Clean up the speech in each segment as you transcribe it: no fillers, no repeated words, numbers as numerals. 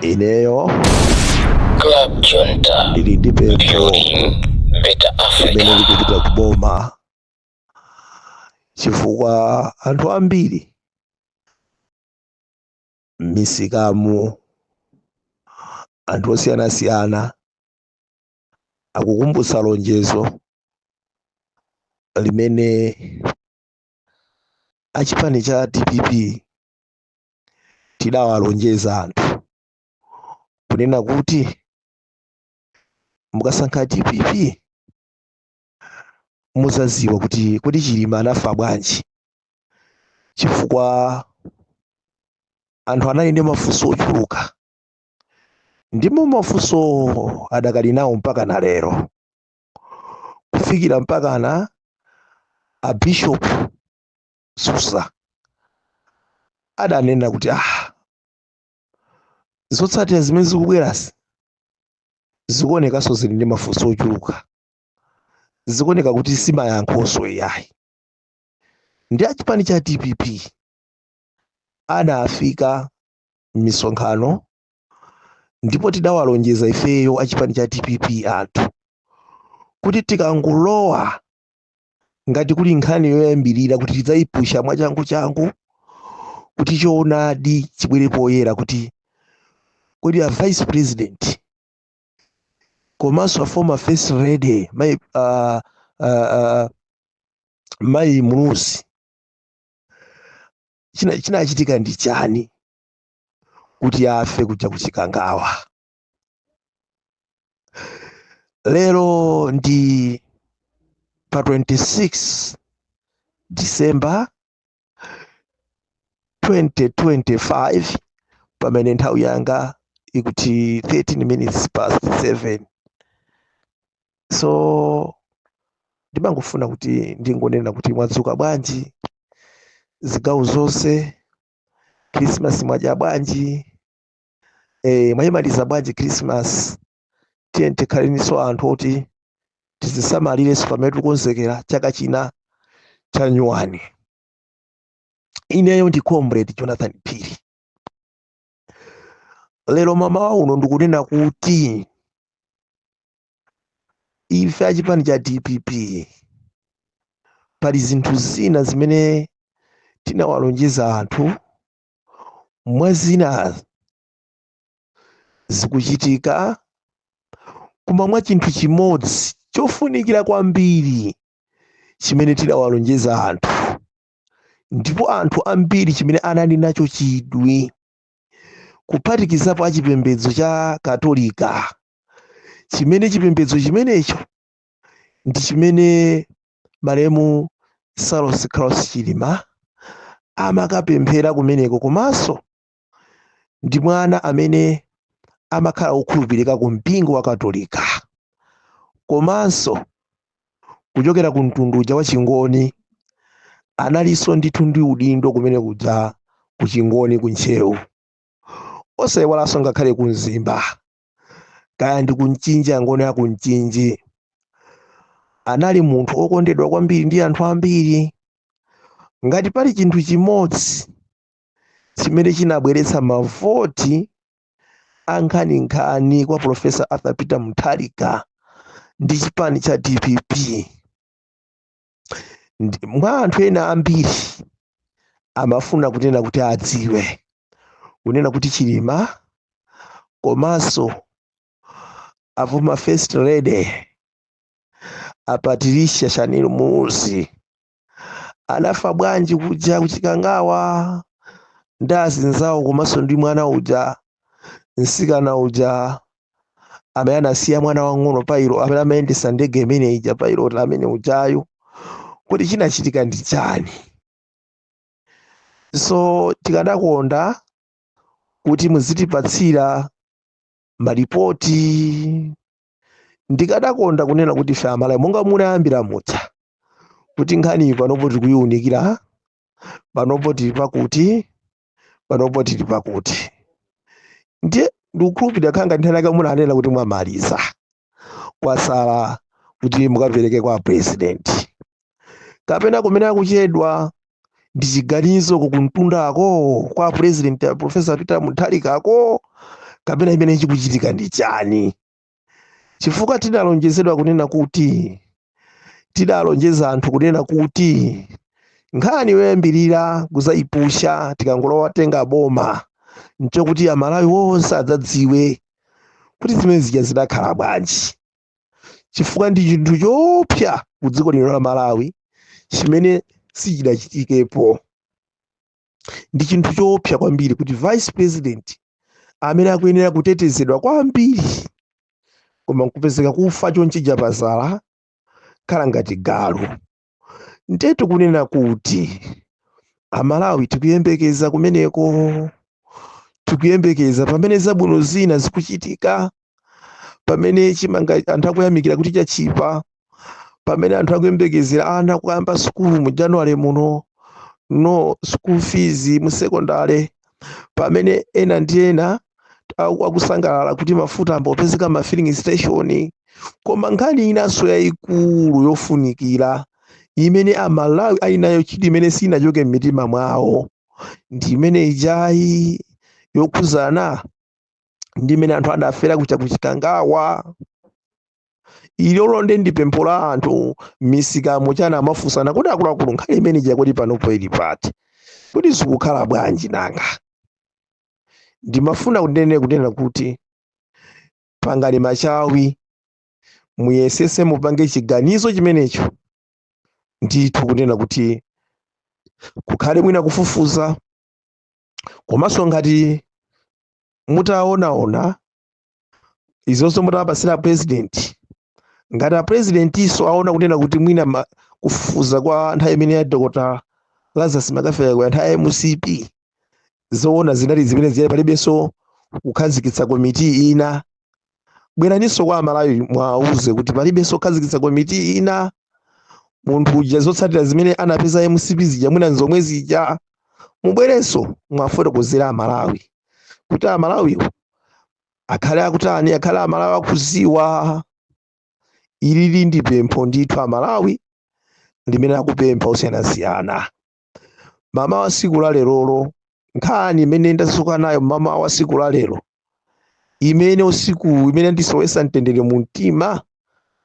Ineyo Club Junta, ndili ndi pempho building better limene Africa. likupita kuboma, chifukwa anthu ambiri m'misikamu, anthu osiyanasiyana akukumbutsa lonjezo limene achipani cha DPP tidawalonjeza anthu, kunena kuti mukasankha DPP muzaziwa kuti kodi Chilima anafa bwanji, chifukwa anthu anali ndi mafunso ochuluka, ndipo mafunso adakali nawo mpaka na lero, kufikira mpaka na a Bishop Susa adanena kuti zotsatira zimene zikubwerasi zikuonekanso zili ndi mafunso ochuluka, zikuoneka kuti simayankhonso iyayi. Ndi achipani cha DPP anafika m'misonkhano, ndipo tidawalonjeza ifeyo achipani cha DPP anthu kuti tikangulowa, ngati kuli nkhani yoyambirira kuti tidzayipusha mwachangu changu kuti choonadi chibwere poyera, kuti kodi a Vice President komanso a former First Lady mayi Muluzi, chinachitika ndi chani kuti afe kuja kuchikangawa? Lero ndi pa 26 December 2025, pamene nthawi yanga ikuti 13 minutes past 7. So ndimangofuna kuti ndingonena kuti mwadzuka bwanji zigawo zonse? Christmas mwadya bwanji? Mwayimaliza bwanji Christmas? Tiye tikhalenso anthu oti tizisamalirenso pamene tikukonzekera chaka china cha nyuwani. Ineyo ndi Comrade Jonathan Phiri. Lero mamawa uno ndikunena kuti ife achipani cha DPP pali zinthu zina zimene tinawalonjeza anthu, mwa zina zikuchitika, koma mwa chinthu chimodzi chofunikira kwambiri chimene tidawalonjeza anthu, ndipo anthu ambiri chimene anali nacho chidwi, kuphatikizapo achipembedzo cha Katolika, chimene chipembedzo chimenecho ndi chimene malemu Saulos Klaus Chilima amakapemphera kumeneko, komanso ndi mwana amene amakhala wokhulupirika ku mpingo wa Katolika, komanso kuchokera ku mtundu uja wa Chingoni, analinso ndithu ndi udindo kumene kuja ku Chingoni ku Ntcheu, osayiwalanso ngakhale ku Mzimba, kaya ndi ku Mchinji, Angoni aku Mchinji. Anali munthu okondedwa kwambiri ndi anthu ambiri. Ngati pali chinthu chimodzi chimene chinabweretsa mavoti ankhaninkhani kwa Professor Arthur Peter Mutharika ndi chipani cha DPP, mwa anthu ena ambiri amafuna kunena kuti adziwe kunena kuti Chilima komanso a former First Lady a Patricia Shanil Muluzi anafa bwanji kuja kuchikangawa ndi azinzawo, komanso ndi mwana uja, mtsikana uja amene anasiya mwana wang'ono, pilot amene amayendesa ndege imene ija, pilot amene ujayo, kuti chinachitika ndi chani? So tikadakonda kuti muzitipatsira malipoti. Ndikadakonda kunena kuti ife Amalawi, monga munayambira muja, kuti nkhani panopo tikuyiwunikira, panopo tili pakuti, panopo tili pakuti. Ndiye ndikukhulupirira khanga nthawi yake munanena kuti mwamaliza, kwasala kuti mukapereke kwa President, kapena kumene akuchedwa ndi chiganizo kukuntundako kwa President Professor Peter Mutharikako. Kapena imene chikuchitika ndi chani? Chifukwa tidalonjezedwa kunena kuti, tidalonjeza anthu kunena kuti nkhani yoyambirira kuzayipusha tikangolowa tenga boma nchokuti Amalawi wonse adzadziwe kuti zimene zija zidakhala bwanji, chifukwa ndi chinthu chopsa ku dziko lino la Malawi chimene sichidachitikepo. Ndi chinthu chopsa kwambiri kuti vice president amene akuyenera kutetezedwa kwambiri, koma nkupezeka kufa chonchija pazala khala ngati galu. Ndetu kunena kuti Amalawi tikuyembekeza kumeneko, tikuyembekeza pamene zabwino zina zikuchitika, pamene chimanga anthu akuyamikira kuti chachipa, pamene anthu akuyembekezera ana kuyamba sukulu mu January muno, no school fees mu secondary, pamene ena ndi ena akusangalala kuti mafuta ambopezeka ma filling station. Koma nkhani inanso yayikulu yofunikira imene Amalawi ali nayo chidi, imene sinachoke m'mitima mwawo, ndi imene ijayi yokhuzana ndi imene anthu adafera kucha kuchikangawa. Ilolo nde ndi pempho la anthu m'misikamo chana, amafunsana kuti, akuluakulu, nkhani imene ija kuti panopo ili pati? Kuti zikukhala bwanji nanga? Ndimafuna kunena kuti pangani machawi, muyesese mupange chiganizo chimenecho ndithu, kunena kuti kukhale mwina kufufuza, komanso ngati mutaonaona izonso mutapasira president, ngati a presidentinso aona kunena kuti mwina kufufuza kwa nthawi imene ya Dr. Lazarus McCarthy kwa nthawi ya MCP zoona zinali zimene ziyali, palibenso kukhazikitsa komiti ina, bweraninso kwa Amalawi mwauze kuti palibenso kukhazikitsa komiti ina, munthu uja zotsatira zimene anapeza MCP zija mwina nzomwe zija. Mubwerenso mwafotokozera Amalawi kuti Amalawiwo akhale akutani, akhale Amalawi akuziwa. Ilili ndi pempho ndithu Amalawi limene akupempha osiyanasiyana mama wa siku la lerolo. Nkhani imene ndasuka nayo mama wa siku la lero, imene usiku imene ndisowesa mtendere mu mtima,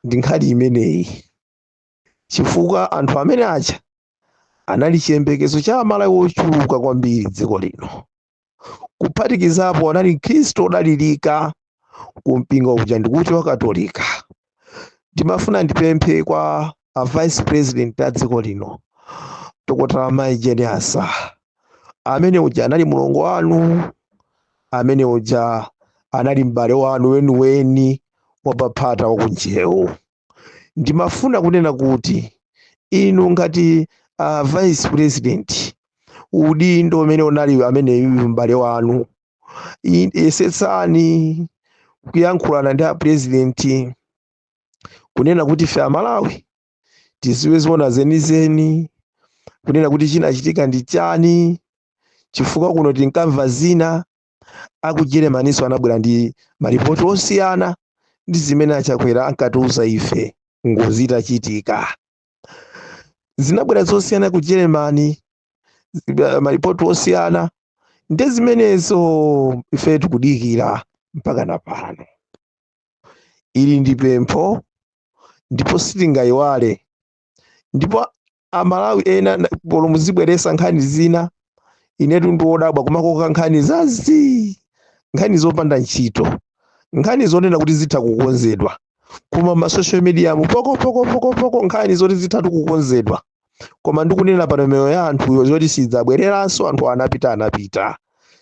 ndi nkhani imeneyi, chifukwa anthu amene aja anali chiyembekezo cha Amalawi ochuluka kwambiri dziko lino, kuphatikizapo anali Mkhristu odalirika kumpingo kuja ndikuti wa Katolika. Ndimafuna ndipemphe kwa a vice president a dziko lino, Dr. Mai Jane Ansah, amene uja anali mulongo wanu, amene uja anali m'bale wanu weniweni wapaphata wakunjewu. Ndimafuna kunena kuti inu ngati vice president, udindo umene unali ameneyu m'bale wanu, yesetsani kuyankhulana ndi a president kunena kuti ife Amalawi tiziwe zoona zenizeni, kunena kuti chinachitika ndi chani, chifukwa kuno tinkamva zina, aku Germanyso anabwera ndi malipoti osiyana ndi zimene Achakwera ankatiuza ife ngozi itachitika. Zinabwera zosiyana ku Germany, malipoti osiyana ndi zimenezo ife tikudikira mpaka na pano. Ili ndi pempho ndipo sitingayiwale. Ndipo Amalawi ena polo muzibweresa nkhani zina, inetu ndiwodabwa kumakoka nkhani zazi, nkhani zopanda ntchito, nkhani zonena kuti zitha kukonzedwa, koma ma social media mu poko poko poko poko, nkhani zoti zithatu kukonzedwa. Koma ndikunena pano, miyoyo ya anthu zoti sidzabwereranso, anthu anapita, anapita,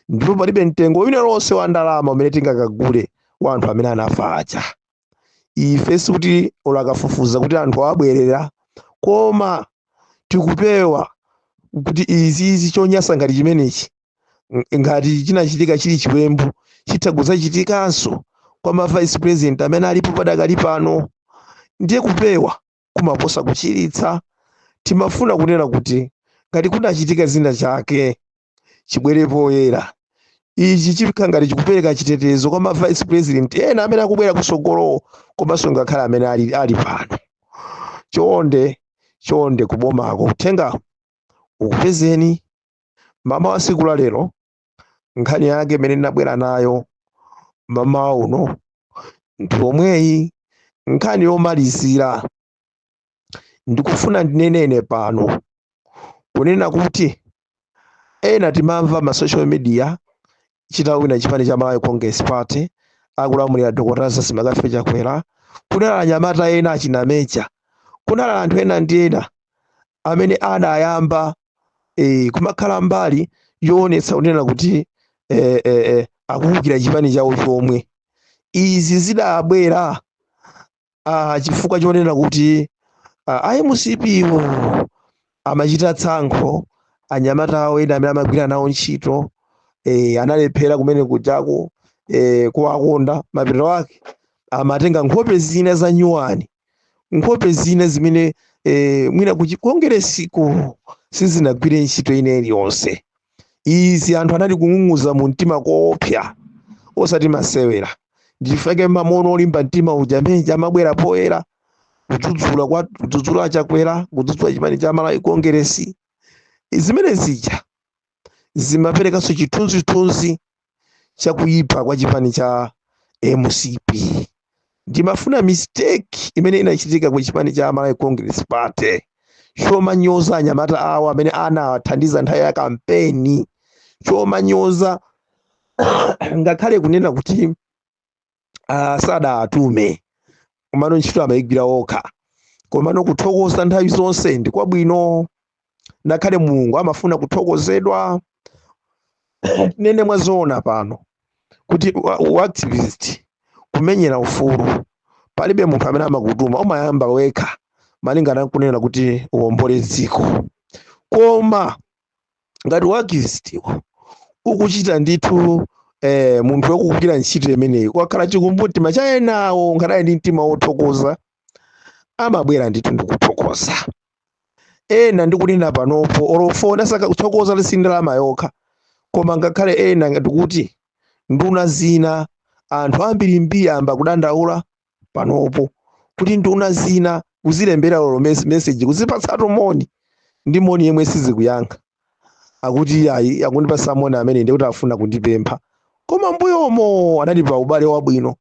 ndipo palibe mtengo wina lonse wa ndalama umene tingakagule wa anthu amene anafa aja. Ife sikuti olakafufuza kuti anthu abwerera, koma tikupewa kuti izizi chonyasa ngati chimenechi, ngati chinachitika chili chiwembu, chitha kudzachitikanso kwa ma vice president amene alipo padakali pano. Ndiye kupewa kumaposa kuchiritsa. Timafuna kunena kuti ngati kunachitika zina chake, chibwere poyera. Ichi chikhala ngati chikupereka chitetezo kwa ma vice president ena amene akubwera kusogolo, komanso ngakhale amene ali pano. Chonde chonde, kubomako uthenga ukupezeni mama wa siku la lero. Nkhani yake imene ndinabwera nayo Mamawa uno ndi omweyi. Nkhani yomalizira, ndikufuna ndinenene pano kunena kuti ena timamva ma social media chitawina chipani cha Malawi Congress Party, akulamulira Dr. Lazarus McCarthy Chakwera, kunali anyamata ena achinamecha, kunali anthu ena ndi ena amene anayamba kumakhala mbali yoonetsa kunena kuti akuwukira chipani chawo chomwe. Izi zidabwera chifukwa chonena kuti MCP wo amachita tsankho. Anyamata awo ena amene amagwira nawo ntchito analephera kumene kujako kuwakonda. Mapeto ake amatenga nkhope zina za nyuwani, nkhope zina zimene mwina kuchikongeresiko sizinagwire ntchito ina iliyonse. Izi anthu anali kung'ung'uza mu mtima koopsa, osati masewera. Ndifeke mamono olimba mtima uja meja amabwera poyera kudzudzula kwa kudzudzula Chakwera, kudzudzula chipani cha Malawi Congress. Zimene zija zimaperekanso chithunzithunzi chakuyipa kwa chipani cha MCP. Ndimafuna mistake imene inachitika ku chipani cha Malawi Congress Party chomanyoza anyamata awo amene anawathandiza nthawi ya kampeni, chomanyoza ngakhale kunena kuti sadatume, komano ntchito amayigwira okha. Komano kuthokoza nthawi zonse ndi kwabwino, ngakhale Mulungu amafuna kuthokozedwa. Nene mwazoona pano kuti activist, kumenyera ufulu, palibe munthu amene amakutuma, umayamba wekha malingana nkunena kuti uwombole dziko. Koma ngati activist ukuchita ndithu, munthu wokugwira ntchito imeneyi kwakhala chikumbumtima cha enawo, ngati ndi mtima wothokoza, amabwera ndithu ndikuthokoza. Ena ndikunena panopo, olofona saka kuthokoza lisi ndalama yokha, koma ngakhale ena ndikuti nduna zina, anthu ambirimbiri amba kudandaula panopo kuti nduna zina kuzilembera lolo message, kuzipatsatu moni ndi moni yemwe sizikuyankha, akuti ayi, akundipasa moni amene ndikuti afuna kundipempha. Koma mbuyomo anali pa ubale wabwino,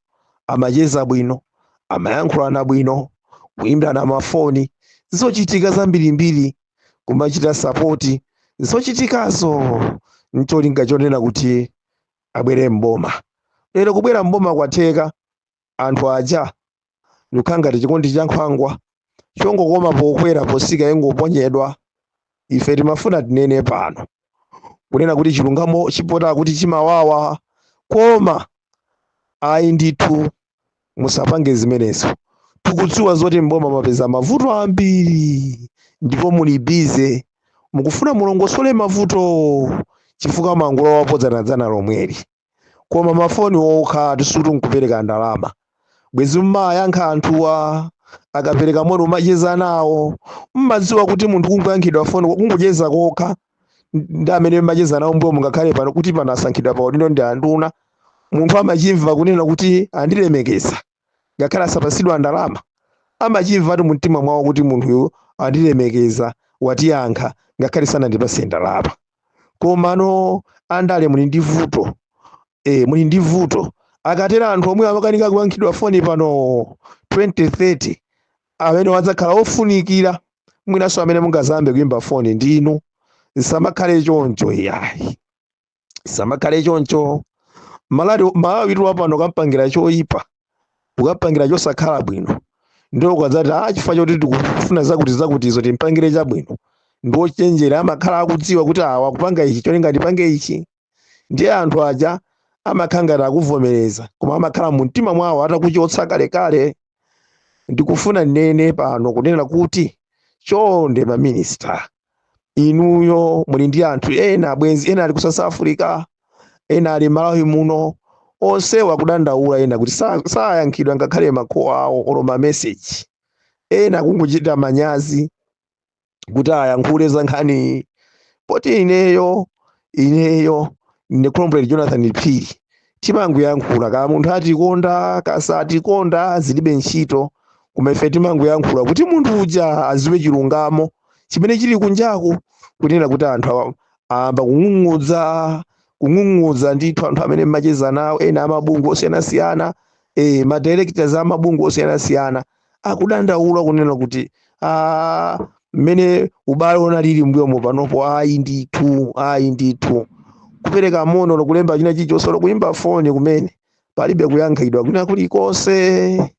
amacheza bwino, amayankhulana bwino, kuyimbirana mafoni, zochitika zambirimbiri, kumachita support zochitikazo ncholinga chonena kuti abwere mboma. Lero kubwera mboma kwatheka, anthu aja ndikukhala ngati chikondi cha nkhwangwa chongokoma pokwera, posika ingoponyedwa. Ife timafuna tinene pano kunena kuti chilungamo chipota kuti chimawawa, koma ayi ndithu, musapange zimenezo. Tikudziwa zoti mboma mapeza mavuto ambiri ndipo muli busy mukufuna mulongosole mavuto, chifukwa mangulo wapodzanadzana lomweli. Koma mafoni okha tisutu nkupereka ndalama, bwezi mmayankha anthuwa akapereka moni, umacheza nawo. Mmadziwa kuti munthu kungoyankhidwa foni, kungocheza kokha ndi amene mmacheza nawo mbuyo, mungakhale pano kuti panasankhidwa pa udindo ndi anduna, munthu amachimva kunena kuti andilemekeza, ngakhale asapasidwa ndalama, amachimva ati mumtima mwawo kuti munthuyu andilemekeza, watiyankha ngakhale sanandipase ndalama. Komano andale muli ndi vuto, muli ndi vuto. Akatera anthu omwe amakanika kuyankhidwa foni pano, 2030 amene wadzakhala ofunikira, mwinanso amene mungazambe kuyimba foni ndinu. Zisamakhale choncho, iyayi, zisamakhale choncho. Malawi, Malawi pano ukampangira choyipa, ukampangira chosakhala bwino, ndiwo ukadzati a chifukwa choti tikufuna zakuti zakuti izo timpangire chabwino. Ndiwochenjera amakhala akudziwa kuti awa kupanga ichi cholinga ndipange ichi. Ndiye anthu aja amakhala ngati akuvomereza, koma amakhala mu mtima mwawo atakuchotsa kalekale. Ndikufuna ndinene pano kunena kuti chonde maminista, inuyo muli ndi anthu ena, abwenzi ena ali ku South Africa, ena ali Malawi muno, onsewa akudandaula, ena kuti sayankhidwa ngakhale ma call awo olo ma message, ena kungochita manyazi kuti ayankhule za nkhani. Poti ineyo ndine Comrade Jonathan Phiri, timangoyankhula ka munthu atikonda kasatikonda zilibe ntchito, koma ife timangoyankhula kuti munthu uja aziwe chilungamo chimene chili kunjaku, kunena kuti anthu ayamba kung'ung'udza. Kung'ung'udza ndithu anthu amene mmacheza nawo, ena amabungwe osiyanasiyana, ma directors amabungwe osiyanasiyana akudandaula kunena kuti, ah, mmene ubale unalili mbuyomo, panopo ayi ndithu, ayi ndithu. Kupereka moni, kulemba china chilichonse, kuyimba foni kumene, palibe kuyankhidwa kwina kulikonse.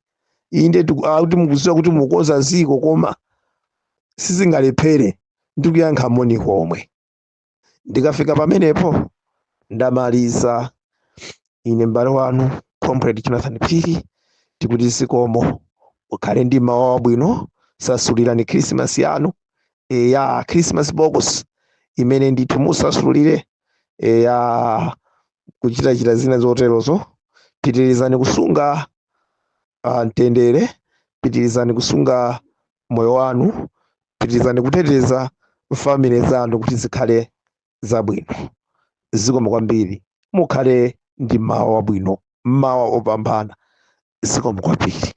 Inde, kuti mukuziwa kuti mukonza ziko, koma sizingalephere ndi kuyankha moni komwe. Ndikafika pamenepo ndamaliza. Ine m'bale wanu Comrade Jonathan Phiri, tikuti zikomo, ukhale ndi mawa wabwino. Sasulirani Christmas yanu, ya Christmas box imene ndithu musasulire, ya kuchitachita zina zoterozo. Pitirizani kusunga mtendere, pitirizani kusunga moyo wanu, pitirizani kuteteza family zanu kuti zikhale zabwino. Zikomo kwambiri, mukhale ndi mawa wabwino, mawa opambana. Zikomo kwambiri.